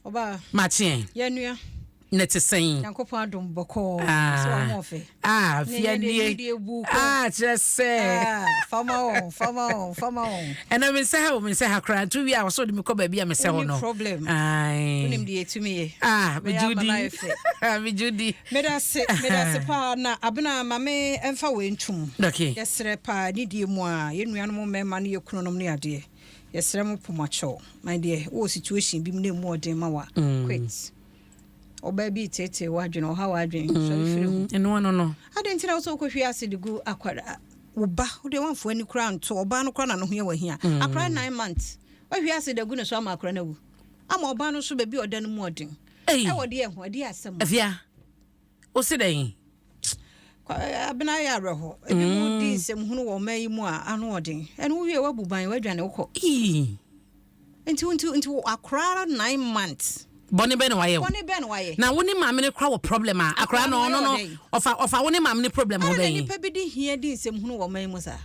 Ɔbaa. Makyeɛ. Yɛnua. Na ɛte sɛn? Nyankopɔn adom bɔkɔɔ. Ah. Sɛ wɔn ɔfɛ. Ah, Ne fia yɛ deɛ nie. yɛdie bu kɔ. Ah, kyerɛ sɛ. Ah, fama wɔn, fama wɔn, fama wɔn. Ɛna me nsa ha o, me nsa ha koraa. Nti wie a wɔsɛ wɔde me kɔ baabi a mesɛ hɔ Wonni no. problem. Ae. Wonim deɛ yɛtumi yɛ. Ah, Bɛyɛ megye wo ama di. no ayɛ fɛ. Megye wo di. Meda ase, meda ase paa na Abena ma me mfa wei ntom. Okay. Yɛsrɛ paa ne die mu a yɛn nuanom mmarima ne yɛn kununom ne adeɛ. Yɛsrɛ mo po mo akyɛw. My deɛ wowɔ situation bi mu na emu ɔden ma wa. Quit. Ɔbaa bi teetee w'adwene, ɔha w'adwene, sɔre firi ho. Ɛno ano no. Adɛn nti na wo sɛ wokɔhwie acid gu akwara wo ba wode wamfo ani koraa nto ɔbaa no koraa na ne ho yɛ wahia. Akora 9 months wahwie acid agu ne so ama akora no awu. Ama ɔbaa no nso baabi a ɔda no mu ɔden. Ei. Ɛwɔ deɛ ho ɛdeɛ asɛm. Afia. Wo se dɛn? Abena yɛ awerɛhɔ. Ebi mu di nsɛm hunu wɔ ɔman yi mu a ano ɔden. Ɛno wowie wabu ban wadwane wokɔ. Ii. Nti akora 9 months. Bɔne bɛn na wayɛ wo? Bɔne bɛn na wayɛ? Na wo ne maame no kora wɔ problem a akora no ɔno no ɔfa wo ne maame no problem ho Ara na bɛn? nipa bi di hia di nsɛm hunu wɔ ɔman yi mu saa.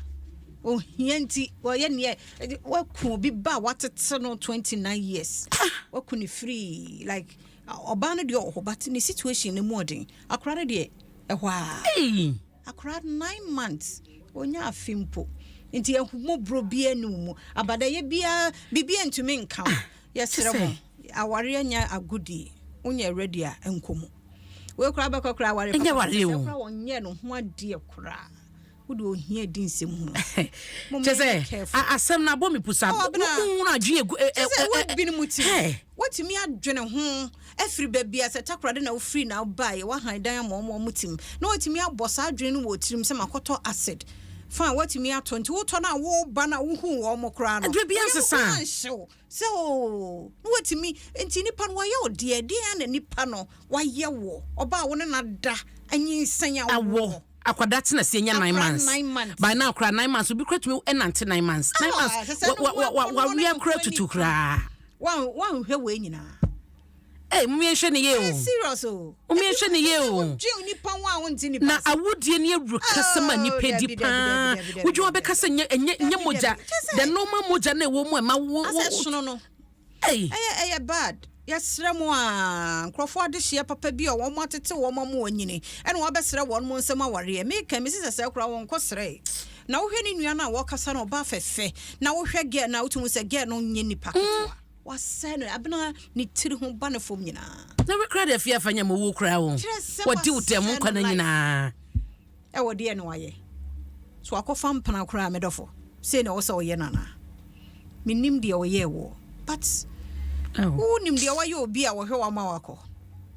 Ohia nti wɔyɛ neɛ waku obi ba a watete no 29 years. Waku ne free like ɔbaa no deɛ ɔwɔ hɔ but ne situation no mu ɔden. Akora no deɛ ɛhɔ a. Ei. Akora 9 months onya afe mpo nti ehumobro biara ni wo mu abadayɛ biara biribi ntumi nka wo yɛsrɛ mo awareɛ nyɛ agodie wonyɛ ready a nkɔ mu wei koraa bɛkɔ koraa aware Ɛnyɛ awareɛ o. sɛ koraa wɔnyɛ no ho adeɛ koraa wode ohia di nsɛm hunu Kyɛ sɛ asɛm no abɔ me pusa. Oh, Abena. Wohunu adwene egu ɛ kyɛ sɛ ɛ ɛ woabini mu ti Hey. woatumi adwene ho afiri baabi a sɛ takorade na wofiri na wobaeɛ woahan dan ama ɔmo ɔmo tim na woatumi abɔ saa adwene no wɔ tirim sɛ makɔtɔ acid fine woatumi atɔ nti wotɔ no a woba no a wohuu wɔ mo koraa no Adwene bi ansesa. woyam koraa nhyew sɛ oo na woatumi nti nipa no wayɛ wo deɛ deɛ na nipa no wayɛ wɔ ɔbaa wo ne no da anyinsɛn Awɔ. awoɔ Akwadaa tena se nya 9 Akora months. 9 months. By now kora 9 months obi kora tumi ɛnante 9 months. 9 Ah, months. sɛ sɛ Wa no wa wa ho wa akɔnnɔ ne wia ho kora ani tutu ka. koraa. Wanhwɛ wei nyinaa. Ei, mumie nhwɛ ne yie Ɛyɛ o. serious o. Mumie nhwɛ ne yie o. Wodwe nipa ho a wonte nipa Na ase. awudie ne awuru kasɛm a nipa di Dabi, dabi, paa. dabi, dabi, dabi, Wodwe dabi, wabɛka sɛ nyɛ Dabi, mogya. dabi. Kyɛ sɛ- The normal mogya na ɛwɔ mu a ɛma wo Asɛ sono no. Ei. Ɛyɛ bad. Yɛsrɛ mo a nkurɔfoɔ adehyeɛ papa bi a wɔn atete wɔn ama wɔnyini ɛna wɔabɛsrɛ wɔn mo nsɛm awareɛ. Meka mi sɛ sɛ koraa wɔn kɔ srɛ. Na wohwɛ ne nua no a wɔkasa no ɔbaa fɛfɛ na wohwɛ girl na wotumi sɛ girl no nyɛ nipa ketewa. Wasɛe no abena ne tiri ho ba ne fam nyinaa. Na wekura de afie afa nya mo wo kura o. Kyerɛ sɛ Wɔdi wo dɛm wasɛe nkwa no no life. nyinaa. Ɛwɔ deɛ no wayɛ so akɔfa mpena koraa medɔfo sei na ɛwɔ sɛ ɔyɛ no anaa menim deɛ ɔyɛɛ wɔ but Oh. wonim deɛ wayɛ obi a wɔhwɛ wama wakɔ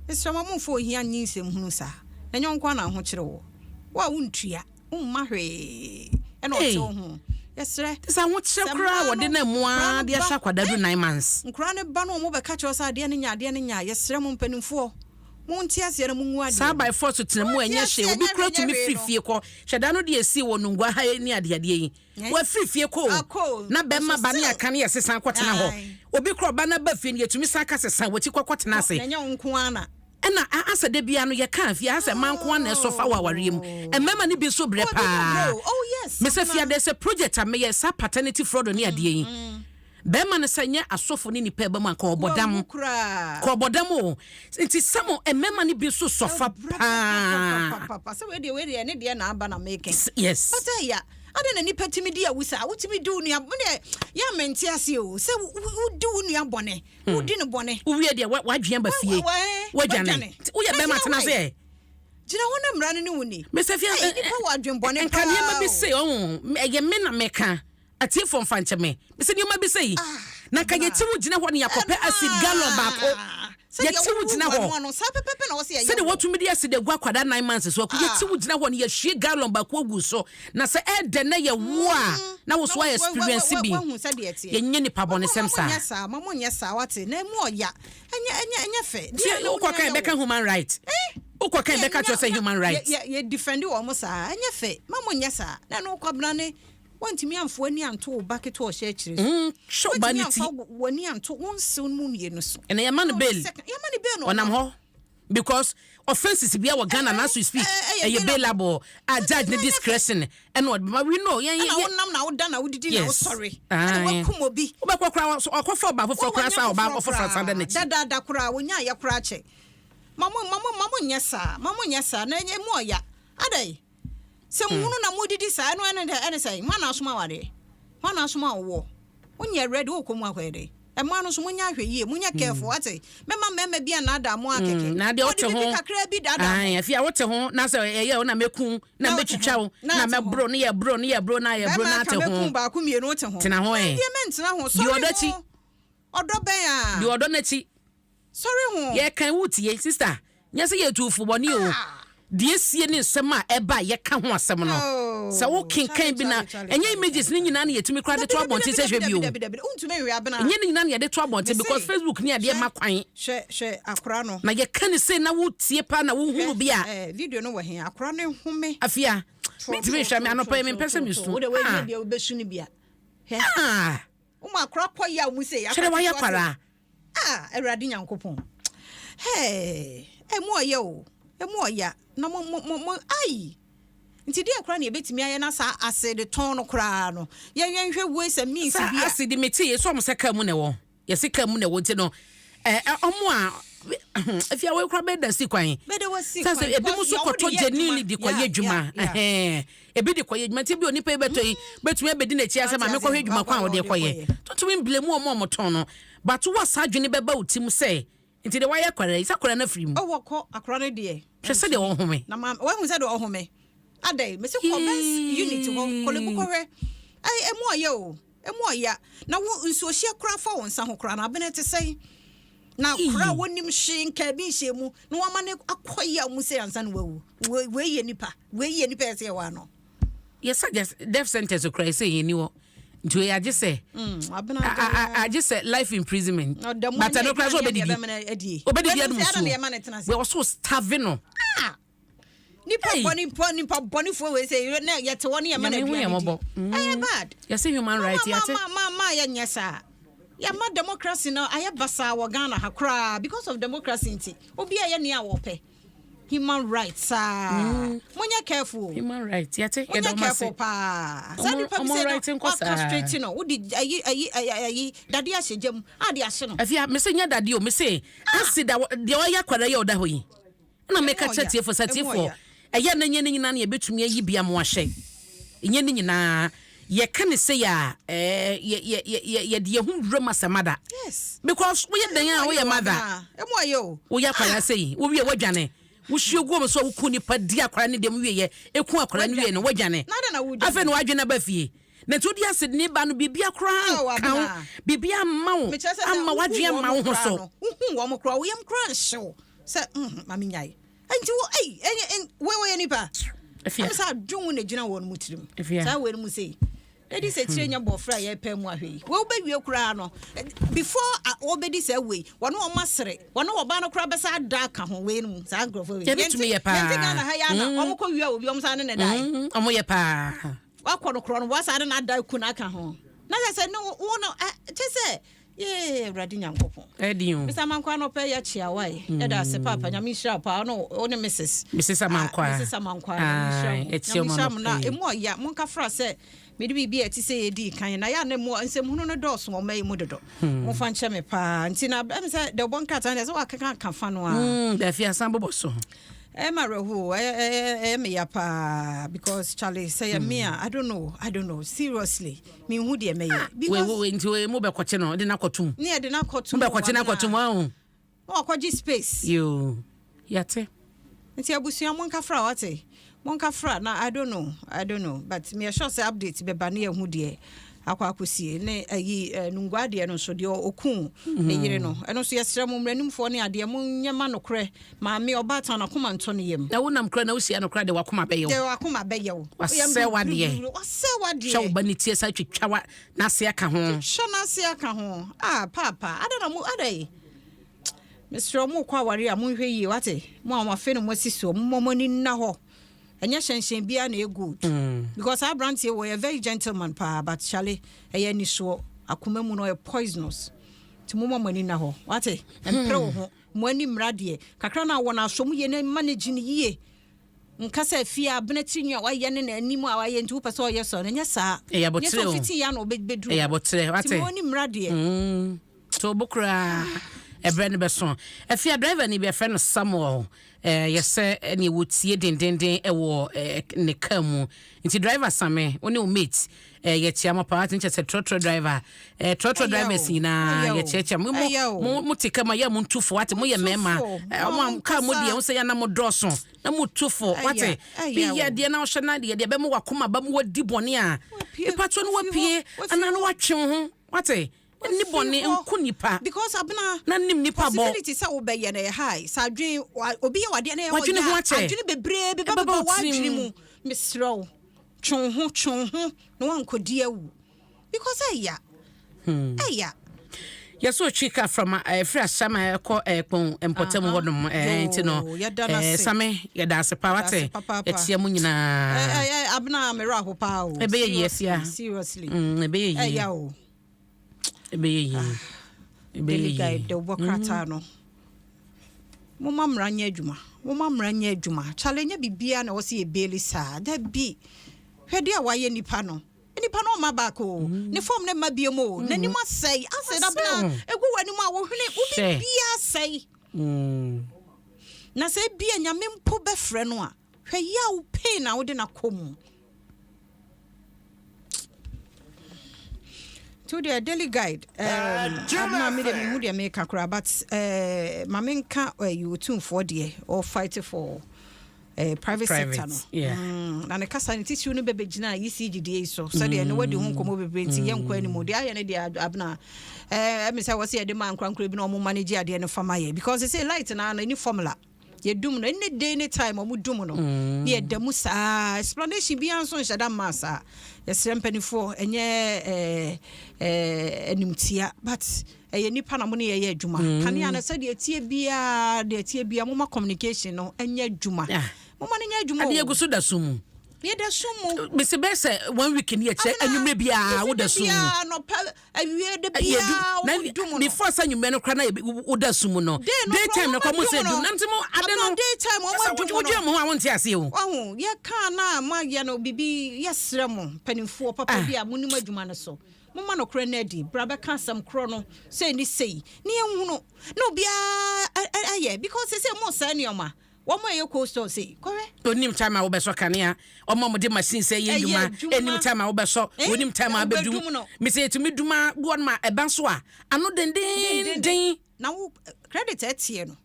mesrɛ ma momfa ohia nye nsɛm hunu saa na nyɛ wo nko a na ahokyerɛ wɔ wo a wontua womma hwee ɛna Hey. ɔte wo ho yɛsrɛ Sɛ ahokyerɛ Sɛ koraa mmaa wɔde no- na mu nkwaraa a no de ahyɛ ba- akwadaa du 9 months. nkoraa no ba no ɔmo bɛka kyerɛ wo sɛ adeɛ no nya adeɛ no nya yɛsrɛ mo mpanimfoɔ monte aseɛ na mongu adeɛ Saa no. by force tena mu a ɛnyɛ Monte hwee. aseɛ, Obi ɛnyɛ kura hwee, tumi ɛnyɛ hwee firi no. fie kɔ. Hyɛda no deɛ esi wɔ nungua ha yi ne adeadeɛ yi. Eh? Wafiri fie kɔ o. Akɔ o. Na bɛrima Nso ba ne still. aka ne yɛ sesan kɔtena hɔ. Aye. Obi kura ɔba na ba fie no yɛtumi san ka sesan wɔkyi kɔ kɔtena ase. Na ɛnyɛ wo nko ara na Ɛna asɛ da bia no yɛka afie asɛ mmaa nko ara na ɛsɔ fa wɔ awareɛ mu. Mmarima no bi nso brɛ Oh, ebi mo paa. brɛ o. Oh, yes. Mesɛ Abena. fia dɛ sɛ project a meyɛ saa paternity fraud ne adeɛ yi. Bɛrima no sɛ nyɛ asɔfo ne nipa ɛba mu anka ɔbɔ dam. Wawu koraa. Kɔ ɔbɔ dam o. Nti sɛ mo mmarima no bi nso sɔfa paa. Papa sɛ wei deɛ wei deɛ ne deɛ na aba na meka. Yes. But ɛyà ade na nipa tumi di awu saa wotumi di wo nua mo deɛ yɛ mente ase o sɛ wodi wo nua bɔne wodi no bɔne. Wowie deɛ wadwene ba fie. Wadwane. Wadwane. Nti woyɛ Na bɛrima gyina tena hɔ ase ɛ. Gyina hɔ na mmara no ne wo ni. Mesɛ fia Ɛy, nipa wɔ adwenbɔne nka paa nneɛma bi o. se ɔho ɛyɛ me na meka atiefoɔ mfa nkyɛ me mesɛ nneɛma bi sɛ yi na nka yɛti wo gyina hɔ ne yɛakɔpɛ acid gallon baako. Sɛdeɛ Yɛti wo gyina wowu hɔ wano no, saa pɛpɛpɛ na wɔsɛ yɛyɛ sɛdeɛ wɔ. wɔtumi de acid agu akwadaa 9 months so ako yɛti wo gyina hɔ ne yɛhwie gallon baako agu so na sɛ ɛɛdɛ na yɛwo a na wo so Na ayɛ experience bi. wahu sɛdeɛ ɛteɛ. Yɛnyɛ nipa bɔnesɛm saa. Mama monyɛ saa, mama monyɛ saa wate na emu ɔya ɛnyɛ fɛ. Nti wokɔ kan bɛka human right, wokɔ kan bɛka kyerɛ sɛ human right. Yɛ defend wɔn mo saa ɛnyɛ fɛ, mama monyɛ saa na ɛno kwabena ne wɔntumi amfo ani anto wo ba ketewa ɔhyɛ akyire so. Hwɛ ɔba ne Wɔntumi ti. amfa w'ani anto wo nsew no mu mmienu so. Ɛnna yɛma no bail. Yɛma no bail na Ɔnam hɔ. Because offences bia wɔ Ghana na as we speak ɛyɛ bailable a judge ne discretion ɛna ɔde bɛma. We know yɛn Ɛna yɛ wonam na woda na wodidi na Yes. wosɔre ɛna Aye. wakum obi. Wobɛkɔ koraa ɔkɔfa ɔbaa foforɔ koraa sa ɔbaa foforɔ san da n'akyi. Dadaada koraa wonya ayɛ koraa kyɛ. Ma mo nyɛ saa, ma mo nyɛ saa na ɛnyɛ mu ɔya adai sɛ muhunu na modidi saa. Ɛno ɛne dɛ ɛne sɛ hwan na asoma awareɛ, hwan na asoma ɔwɔ wonyɛ ready wokɔ mu akɔyɛ dɛ. Ɛmaa no nso monyɛ ahwɛ yie, monyɛ careful wate. Mɛma mmarima bi anaadaa mo akɛkɛ. Na deɛ wote Wɔde ho biribi kakra bi daadaa mo. Ae, afei a wote ho na sɛ ɛyɛ wo na mɛku na Na wote mɛtwitwa ho. wo Na na ate ho. mɛboro ne yɛ boro ne yɛ boro na yɛ boro na Bɛrima ate ka mɛku ho. baako mmienu, wote ho. Tena ho ɛ. Deɛ mɛntena ho. Deɛ Sɔre ɔdɔ akyi. ho. Ɔdɔ bɛn a. Deɛ ɔdɔ n'akyi. Sɔre ho. Yɛkan wotie, sister, nyɛ sɛ yɛtu fo bɔne o. Deɛ sie ne nsɛm a ɛba a yɛka ho asɛm no Oh, sɛ wokenkan bi na Charlie, Charlie, ɛnyɛ Charlie. images ne nyinaa ne yɛtumi koraa de to abɔnten sɛ hwɛ bi o. Dabi, dabi, wontumi nwe abena. Ɛnyɛ ne nyinaa ne yɛde to abɔnten Mese, because Facebook ne adeɛ hwɛ, ma kwan. Hwɛ, hwɛ akora no. Na yɛka ne sei na wotie paa na wohunu bi a Video no wɔ he? Akora no home. Afia, mentumi nhwɛ me anɔpa yi, mempɛ sɛ mesu. Wode wɔnyɛ Ah. deɛ wobɛsu no bia. Hwɛ. Ah, woma akora kɔ yi a mu sɛ kyerɛ wayɛ kwaraa. Ah, Awurade Nyankopɔn. Hey, ɛmu ɔyɛ o, ɛmu ɔya na mo mo mo mo ai. Nti deɛ koraa na yɛbɛtumi ayɛ na saa acid tɔn no koraa no, yɛn yɛnhwɛ ways and means Sɛ bi a. Acid mete yɛ sɛ ɔmo sɛ kaa mu na ɛwɔ, yɛse kaa mu na ɛwɔ nti no ɛ ɔmo a afia wei koraa bɛda si kwan. Bɛda wasi sɛ kwan, sɛ ebi mu because nso deɛ ɔmo de kɔtɔ yɛ genuinely adwuma. de kɔyɛ adwuma. Ɛhɛn, ebi de kɔyɛ adwuma nti bi onipa yi bɛtɔ yi bɛtumi abɛdi n'akyi asɛ maame kɔhwɛ adwuma kwan a wɔde kɔyɛ. Tuntun mbile mu ɔmo a ɔmo tɔn no, but wɔ saa adwene bɛba wo tim sɛ nti de wayɛ kwara yi sɛ kwara no afiri mu. Ɔwɔ kɔ akora no deɛ. Hwɛ sɛdeɛ wɔhome. Na ma wahu sɛ deɛ ɔhome adai mesi kɔ burns unit hɔ Korle Bu kɔhwɛ. Ɛy, ɛmu ɔyɛ o, ɛmu ɔya na wo nsuohyɛ koraa fa wo nsa ho koraa na abene te sɛn na kora a wɔnim hwee nka bi nhyɛ mu na wama ne akɔ yi a mu sɛ ansa no wawu. Wei yɛ nipa, wei yɛ nipa ɛsɛ yɛ wɔ ano. Yɛsɛ death sentence koraa ɛsɛ yɛn ni hɔ nti wei agye sɛ Abena. Agye sɛ life imprisonment. Ɔda mu. But ɛno koraa sɛ aduane ɔbɛdidi deɛ ɛbɛma no adie. ɔbɛdidi Wei adum no sɛ suo ɛna na yɛma no tena ase. Wei ɔso starve no. Ah! Nipa Hey. bɔne nipa bɔnefoɔ wei sɛ na yɛte hɔ ne yɛma no Nyame hu yɛn aduane mmɔbɔ. di. Ɛyɛ bad. Yɛsɛ human right ma yɛate. Ma ma ma yɛnyɛ saa. Yɛma democracy no ayɛ basaa wɔ Ghana ha koraa because of democracy nti obi a yɛ nea wɔpɛ human rights saa. Monyɛ careful o. Human right yɛte. Monyɛ Yɛdɔ ɔmo ase. careful paa saa. Nipa bi Ɔmo sɛ right no nkɔ saa. wakastrate no, wode ayi ayi ayi ayi dadeɛ ahyɛ gya mu ade ahye no. Afia, mese nyɛ dadeɛ o, mese acid a deɛ ɔyɛ akwara yi a ɔda hɔ yi ɛna meka Ɛmu kyerɛ ɔya. tiefoɔ sɛ Ɛmu tiefoɔ ɔya. ɛyɛ na nyɛ ne nyinaa na yɛbɛtumi ayi bi ama wahyɛ. Nyɛ ne nyinaa yɛka ne sɛ yɛ a ɛɛ, yɛde yɛn ho wura mu asɛ mother because woyɛ dan a woyɛ mother. Ɛmu ɔyɛ o. Woyɛ akwara sɛ yi wowie wadwane wohyia gu wɔn so a woku nipa di akwara ne dɛm wieɛ eku akwara no wie no wadwane. Na adɛn na wodwane? Afei na wadwane aba fie na nti wode acid ne ba no biribia koraa Oh, nka wo Abena. biribia amma wo Mekyerɛ sɛ amma wadwe amma wo ho so. Wohu wɔn koraa, woyam koraa nhyew sɛ ma menyae nti wo ei ɛnyɛ wei wɔyɛ nipa. Afia. Ɛm sɛ adwen wo na gyina wɔn mu tirim. Afia. Saa wei no mu sei ɛdi sɛ tire nyɛ bɔfra a yɛpɛ mu ahwɛ yi wei wobɛwie koraa no before wɔbɛdi saa wei wɔne wɔn asere wɔne wɔba no koraa bɛsa ada aka ho wei no mu saa nkurɔfoɔ wei. Yɛbɛtumi yɛ paa. Yɛnte Ghana ha yɛ ana wɔn kɔ wie a obi wɔn sa ne ne dae. Ɔmo yɛ paa. Wakɔ no korɔ no wasa ne n'ada ku n'aka ho na kyɛ sɛ ne wo no kyɛ sɛ yee Awurade Nyankopɔn. Ɛdi o. Mr. Amankwa no pɛ yɛ kyea wae. Yɛda ase paapa, Nyame nhyira wo paa wo ne Mrs. Mrs. Amankwa. Ah, Mrs. Amankwa, Nyame nhyira mo. Aye, ɛkyia Nyame mo nhyira mo na anɔpa yi. emu ɔya monka fra sɛ mede biribi a ɛte sɛ yɛdii kan na yɛ a na mu nsɛmhunu no dɔɔso wɔ ɔma yi mu dodo. Momfa nkyɛ me paa nti na ɛm sɛ deɛ ɔbɔ nkrataa no deɛ sɛ wakeka ka fa no a. Dafi asan bobɔ so. Ɛma awerɛho ɛyɛ me ya paa because Charlie sɛ yɛ me a, I don't know, seriously, menhu deɛ mɛyɛ wei because wei nti wei mo bɛkɔkye no de n'akɔtum. Ne yɛde no akɔto Mo bɛkɔkye n'akɔtum ahu. Na wakɔgye space. Yoo, yate. Nti abusua monka fra wate, monka fra na I don't know, but meyɛ sure sɛ update bɛba ne yɛhu deɛ akɔ akɔsie ne ayi nungua adeɛ no nso deɛ ɔku ne yere no. Ɛno nso yɛsrɛ mo mmaranimfoɔ ne adeɛ monyɛ ma nokorɛ maame ɔbaatan nakoma ntɔ ne yam. Na wonam kora na wohyia no kora de wakoma bɛyɛ wo. Deɛ wakoma bɛyɛ wo. Wasɛe w'adeɛ. Wasɛe wadeɛ. Hwɛ wo ba ne tie sa twitwa wa n'ase aka ho. Hyɛ n'ase aka ho ah paapa ada na mo ada yi mesrɛ mo kɔ aware a monhwɛ yie wate. Mo a moafe no mo asi soɔ mommɔ mo ani nna hɔ. Ɛnyɛ hyɛnhyɛn biara na ɛyɛ good because saa aberanteɛ wɔ yɛ very gentleman paa, but chale ɛyɛ anisoɔ akoma mu no ɔyɛ poisonous. Nti momma mo ani nna hɔ. Wate? Mpere wo ho. Mo ani mmra deɛ. Kakra no a wɔ no asɔ mu yie na manage no yie. Nka sɛ afie a abena tiri nwi a wayɛ ne n'anim a wayɛ nti wopɛ sɛ ɔyɛ sɔ no. Ɛnyɛ saa. Ɛyɛ Nyɛ sɛ aboterɛ o. ɔfiti yɛ a na ɔbɛduru Ɛyɛ hɔ. aboterɛ. Nti Wate? mo ani mmra deɛ. To bo koraa ɛberɛ no bɛso. Afei a driver ni bi yɛfrɛ no Samuel eh, yɛsɛ ɛne wɔtie dendenden ɛwɔ eh, ne car mu. Nti driver Same, wo ne wo mate eh, yɛkyea mo paa. Nkyɛ sɛ trɔtrɔ driver eh, trɔtrɔ Ɛyɛ drivers o. nyinaa Ɛyɛ o. yɛkyerɛkyerɛ mo. Mo, Ɛyɛ o. mo, mo te car mu a yɛ mo ntu fo wate, moyɛ Montu mmarima. fo. Eh, ɔmo a car mu deɛ Monkasa. wo sɛ yɛ na mo dɔɔso na mo tu fo Ɛyɛ, wate. ɛyɛ Bi yɛ o. deɛ na wohyɛ na deɛ deɛ bɛma wakoma ba mu wadi bɔne a Wapue. mepatɔ no Wafi hɔ. wapue Wafi anaa na hɔ. watwe wo ho wate. Ni bɔne nko nipa because abena na nim nipa bɔ. Possibility sɛ wobɛyɛ no yɛ high sɛ adwen obi yɛ wadeɛ na ɛyɛ Wadwene ho ɔya akyɛ. adwene bebree bi Ɛbɛba bɛbɛba wo tirim. w'adwene mu. Mesrɛ wo, twe wo ho, twe wo ho na wankɔdi awu because ɛya ɛya. Yɛsɛ otwi ka from ɛfiri ahyɛm a ɛkɔ ɛkpɔn mpɔtam hɔ nom nti no Yoo, yɛda no ase. Same yɛda ase paa Yɛda ase wate papaapa. ɛtia mu nyinaa. Ɛ, ɛ, abena mmerɛ aho paa o. Ɛbɛyɛ yie Seriously, afia. seriously. Ɛbɛyɛ yie. Ɛya o. Ɛbɛyɛ yie. Ɛbɛyɛ Daily yie. Guide de wobɔ krataa no. Momma mmara nyɛ adwuma. Momma mmara nyɛ adwuma. Kyale nyɛ biribiara na ɛwɔ sɛ yɛ bail saa. Da bi. Hwɛ deɛ a wayɛ nipa no. Nipa no ɔma back o. Ne fam ne mma biom o. N'anim asɛe. Asɛ da bena egu w'anim a wohwene wo Hwɛ. biribiara asɛe. Na sɛ ebia Nyame mpo bɛfrɛ no a, hwɛ yaw pain a wode n'akɔ mu. Nti wo deɛ Daily Guide abena me deɛ mehu deɛ meka koraa but ma menka Otumfoɔ deɛ or fight for private sector no. Na ne kasa ne titiriw no bɛbɛgyina ECG deɛ yi so sɛdeɛ ne wadi ho nkɔmmɔ bebree nti yɛnkɔ anim deɛ ayɛ no deɛ abena ɛmi sɛ wɔ sɛ yɛde ma nkorankora bi na ɔmo manage adeɛ no fama yɛ because sɛ light na no ɛni formula yɛdum no any day any time ɔmo dum no ne yɛda mu saa explanation biara nso nhyɛ da mmaa saa. Yɛsrɛ mpanimfoɔ, ɛnyɛ animtia but ɛyɛ nipa na mo ne yɛyɛ adwuma. Kanea no sɛdeɛ tie biara deɛ tie biara, moma communication no ɛnyɛ adwuma. Moma no nyɛ adwuma. Adeɛ o. Gu so da so mu. Yɛda sum mu. Mesi bɛyɛ sɛ one week ni yɛkyɛ anwummerɛ biara woda sum mu. Biara nɔpa awie de Yɛdu biara na wɔn dum no. Before sɛ anwummerɛ no koraa na woda sum mu no. Day no Daytime no koraa kɔ mo sɛ wɔn dum adum na nti mo ade no. no. Daytime wɔn Sɛ adum no. wodwene mo ho a wonte aseɛ o. Wahu yɛka na moayɛ no biribi. Yɛsrɛ mo mpanimfoɔ papa bi a monim adwuma no so, momma nokorɛ no adi bra bɛka asɛm korɔ no sɛ ni sei ne yɛnhunu na obiara ayɛ because sɛ mo saa nneɔma wɔn a ɛyɛ cold store sei kɔhwɛ. Onim time a wobɛsɔ kanea, ɔma mo de machine sɛ ɛyɛ Ɛyɛ nnwuma adwuma. Ɛnim time a wobɛsɔ. Onim time a wobɛdum wobɛdum no. Mesɛ yɛtumi dum a boɔ no ma ɛba so a ano dendenden. Na wo credit ɛteɛ no.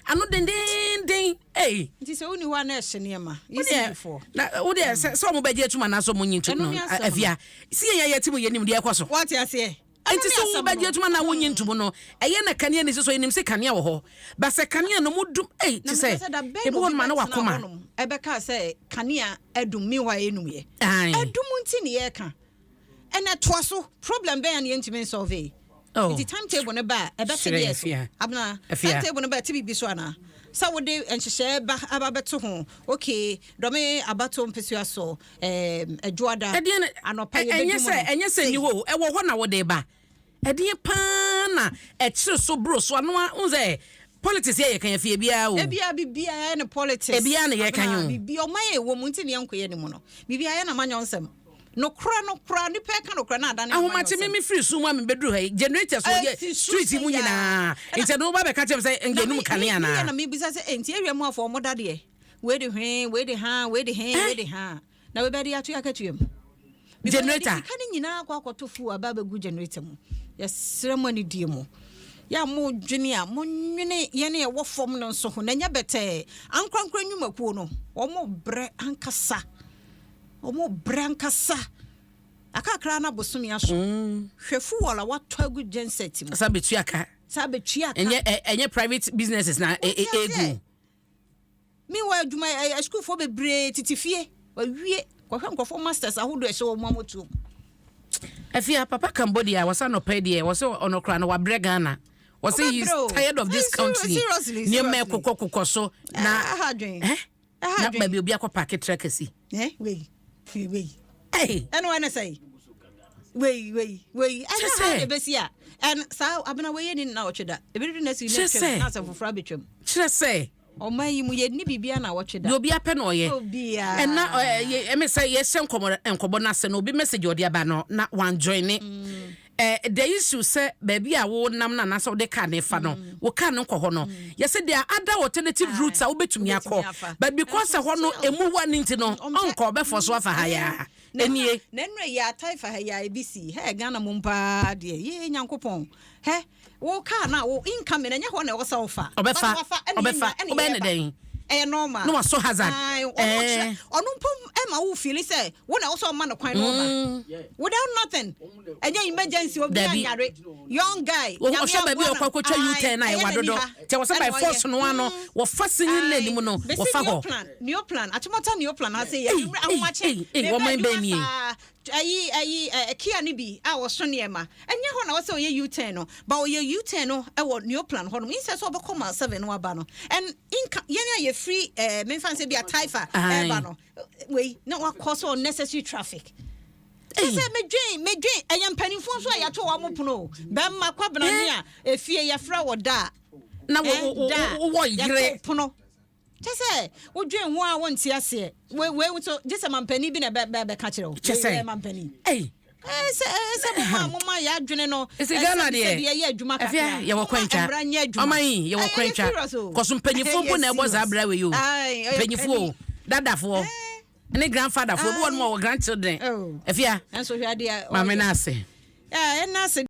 Ano dendenden ei. Nti sɛ woni hɔ a na ɛhyɛ nneɛma Wodeɛ ECG foɔ. Na wodeɛ sɛ ɔmo bɛgye atum anaasɛ ɔmo nyi ntom Ɛno no ne asɛm no. afia si yɛn yɛ yɛte mu yɛnim deɛ ɛkɔ so. Wate aseɛ. Ɛno Nti ne sɛ asɛm wobɛgye no. atum anaa wonyi ntom no ɛyɛ na kanea ne si so yɛnim sɛ kanea wɔ hɔ ba sɛ kanea no mu dum ei Na te sɛ mepɛ sɛ da bɛn ebi na hɔ obi nom a na bɛtena wakoma hɔnom ɛbɛka sɛ kanea adum meanwhile ɛnum yɛ. Adum nti ne yɛreka ɛnɛ toa so problem bɛn a ne yɛntumi nsolve yi. Oh. Nti timetable no ba a ɛbɛte Hyerɛn deɛ so afia. abena Afia. timetable no ba a ɛte biribi so anaa sɛ wode nhyehyɛɛ ba aba bɛto ho okay Dɔme abato mpesua so adwoada ɛdeɛ no anɔpa ɛnyɛ yɛbɛdum sɛ no. Ɛnyɛ sɛ ni hɔ o, ɛwɔ hɔ na wode ba ɛdeɛ paa na ɛkyere so boro so ano a n sɛ politics yɛ yɛ kan afie biara o. Ebia biribiara ne politics. Ebia na yɛka Abena, yi o. biribi ɔman yɛ ɛwɔ mu nti ne yɛnkɔ yɛ ne mu no biribiara yɛ na manyɔ nsɛm nokora nokora nipa ɛka nokora na adane Ahomakye me me firi sum mu a mebɛduru ha yi generators wɔ yɛ Ɛsi so street mu sɛ nyinaa yaa. nti ɛno woba bɛka kyerɛ me sɛ nkɛnum kanea na naa. mebisa sɛ enti area mu afɔ ɔmo da deɛ wei de hwee wei de ha wei de he wei de ha na wei bɛde ato yɛ akatua mu because yɛde Generator. sika no nyinaa akɔ akɔto fuel aba abɛgu generator mu. Yɛsrɛ mo anidie mu yɛ a modwene a monwene yɛne ɛwɔ fam no nso ho na ɛnyɛ bɛtɛɛ ankorankora nnwumakuo no ɔmo brɛ ankasa, ɔmo brɛ ankasa akakra na bosome aso. Hwɛ fuel a watɔ agu genset mu. Sa bɛtua ka. Saa bɛtua ka. Ɛnyɛ private businesses na Wote aseɛ? egu. Meanwhile adwuma asukuufoɔ bebree tete fie wawie kɔhwɛ nkurɔfoɔ masters ahodoɔ ɛhyɛ wɔn mu amotuom. Afia papa Cambodia wɔsɛ anɔpɛ deɛ wɔsɛ ɔno koraa no wabrɛ Ghana wɔsɛ he is Ɔbɛbrɛ o. tired of this country Seriously, nneɛma seriously. ɛkokɔ kokɔ so na ɛha adwen. Eh? Ɛha Na adwen. baabi obi akɔ park truck asi. Wei wei Hey. ɛne wɔn sɛ wei wei wei ɛnyɛ Kyɛ ha sɛ- na ebesi a And saa abena wɔyɛ ni na ɔtwe da ebi de na si na Kyerɛ twam sɛ- na asɛ foforɔ abɛtwam. Kyerɛ sɛ Ɔman yi mu yɛnni biribiara na wɔtwe da. Deɛ obi apɛ na ɔyɛ. Obiara. Ɛna ɛmi sɛ yɛhyɛ nkɔmɔ n'ase na obi message ɔde aba no na wan join ne the issue sɛ baabi a wonam no anaasɛ wode car ne fa no, wo car no nkɔ hɔ no, yɛsɛ there are other alternative routes a wobɛtumi Wobɛtumi akɔ, afa. but because ɛhɔ no Still. emu wa ne nti no, Ɔmpɛ. ɔnkɔ, ɔbɛfɔ so afa ha yaa Na ɛnie. Na nnura yɛ atae fa ha yɛ a ebi si hɛ Ghana mu paa deɛ yee Nyankopɔn hɛ wo car na wo incoming, ɛnyɛ hɔ na ɛwɔ sɛ wofa. Ɔbɛfa, But wafa, ɛna ɔbɛfa, yɛ ɛna ɔbɛyɛ yɛ ne ba. dɛn? Ɛyɛ normal. Na wasɔ hazard. Aye, ɔno Eh. kyerɛ ɔno mpo ɛma wo feel sɛ wo na ɛwɔ sɛ ɔma no kwan na ɔba without nothing. Ɛnyɛ emergency, obi Dabi. anyare, young guy. Nyame Ɔhwɛ baabi a aboa ɔkɔ no. akɔtwa Aye, U-turn a ɛyɛ ɛwɔ n'ani adodo ha. kyɛ wɔ sɛ by Ɛna ɔyɛ. force no ano wɔfa single lane mu no, Bɛsi wɔfa hɔ. Neoplan, Achimota Neoplan ha sɛ Ei, yɛ ei, ahomakye. ei, ei, Meba wɔman adwuma bɛn nie? saa, ayi Kia no bi a wɔso nneɛma, ɛnyɛ hɔ na wɔsɛ ɔyɛ U-turn no, but ɔyɛ U-turn no ɛwɔ Neoplan hɔ nom instead sɛ ɔbɛkɔ Mile 7 no aba no. And inka yɛn a yɛfiri memfa sɛ bi a Taifa ɛba no wei na wakɔ so unnecessary traffic. Ei. Sɛ medwen ɛyɛ mpanimfoɔ nso a yɛato wɔn mo pono o, bɛrima kwabena ne a efie yɛfrɛ wɔ da a Na da a wowɔ yere. Yɛto pono kyɛ sɛ wodwen ho a wonte aseɛ. Wei nso gye sɛ mampanin bi na bɛka kyerɛ wo. Kyɛ sɛ Wei yɛ mampanin. Ei. Sɛ moma yɛ adwene no ɛsɛ Ghana sɛ deɛ bi yɛyɛ adwuma ɛfia kakra. yɛwɔ Moma kwantwa mmara nyɛ adwuma. Ɔman yi yɛwɔ Ɛyɛ kwantwa serious o. kɔso mpanyinfoɔ mpo na Ɛyɛ ɛbɔ saa serious. abira wei o. Aye, ɛyɛ Mpanyinfoɔ o, panin. dadafoɔ ne grandfatherfoɔ bi wɔ nom a wɔ grandchildren. Oh. Ɛfia Ɛnso hwɛ adeɛ a maame ɔyɛ. no ase. Ɛna ase.